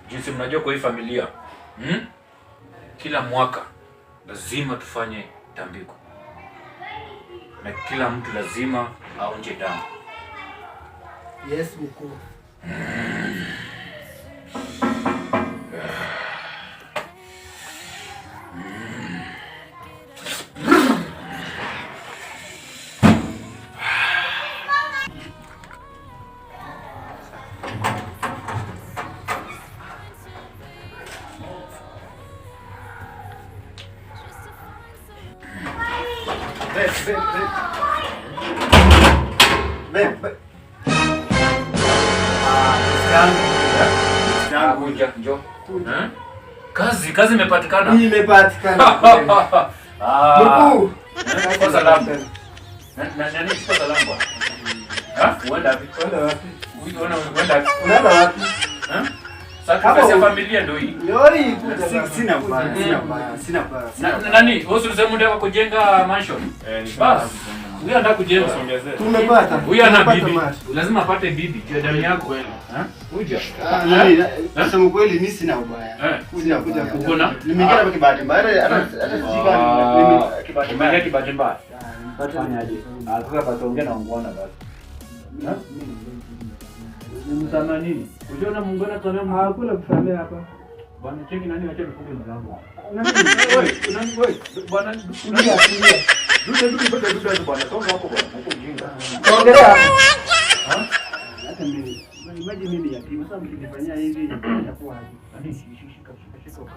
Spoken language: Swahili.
Jinsi mnajua kwa hii familia, Kila mwaka lazima tufanye tambiko na kila mtu lazima aonje damu. Yes, mkuu. Babe, babe, babe. Babe, babe. Ah, Kuja, njoo. Eh? Kazi imepatikana. Imepatikana. Ah. Mkuu. Eh, chukua salamu. Nani chukua salamu bwana? Ha? Uenda wapi? Unaenda wapi? Huyu uenda wapi? Unaenda wapi? Eh? Sacrifice ya familia ndio hii. Ndio hii, kuja baba. Sina ubaya, sina ubaya, sina ubaya. Na, nani? Wewe ulisema unataka kujenga mansion? Bas. Huyu anataka kujenga. Tumepata. Huyu ana Tumepata bibi. maji. Lazima apate bibi juu ya damu yako. Eh? Kuja. Ah, nani, kusema kweli mimi sina ubaya. Eh. Sina Kuja, ubaya. kuja. Uko na? Nimeingia hapa kibahati mbaya, hata sijui kama mimi kibahati Umeingia mbaya. kibahati mbaya. Fanyaje? Ah, sasa basi ongea na ungwana basi. Nimsamea nini? Uliona muungwana kusamea Mungu? Hakuna kusamea hapa. Bwana cheki nani, acha nifunge mlango. Nani? Wewe, nani wewe? Bwana Tulia, tulia. duda duda duda duda bwana, songa hapo bwana, hapo ujinga. Ongelea hapa. Hata mimi. Imagine mimi yatima, sasa mkinifanyia hivi itakuwa aje? Nani shika shika shika.